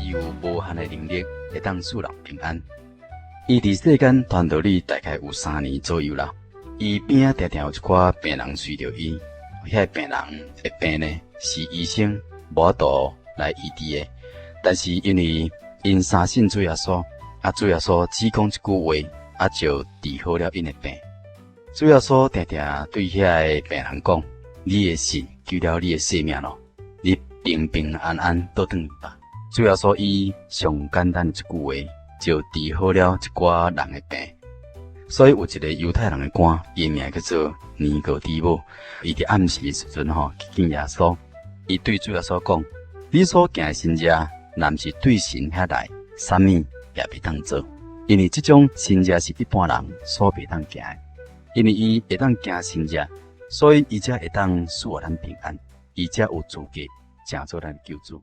伊有無限的能力，會當賜人平安。伊佇世間傳道理大概有3年左右啦。伊邊仔定定有一寡病人隨著伊，遐個病人的病呢，是醫生無法度來醫治的。但是因為𪜶相信主耶穌，啊主耶穌只講一句話，啊就治好了𪜶的病。主耶穌定定對遐個病人講：你的信救了你的性命囉，你平平安安倒轉去吧。主耶穌以上簡單的一句話，就治好了一寡人的病。所以有一個猶太人的官，伊的名叫做尼哥底母，伊佇暗時的時陣吼去見耶穌，伊對主耶穌講：你所行的神跡，若毋是對神遐來，啥物也袂當做。因為這種神跡是一般人所袂當行的。因為伊會當行神跡，所以伊才會當賜予咱平安，伊才有資格成做咱的救主。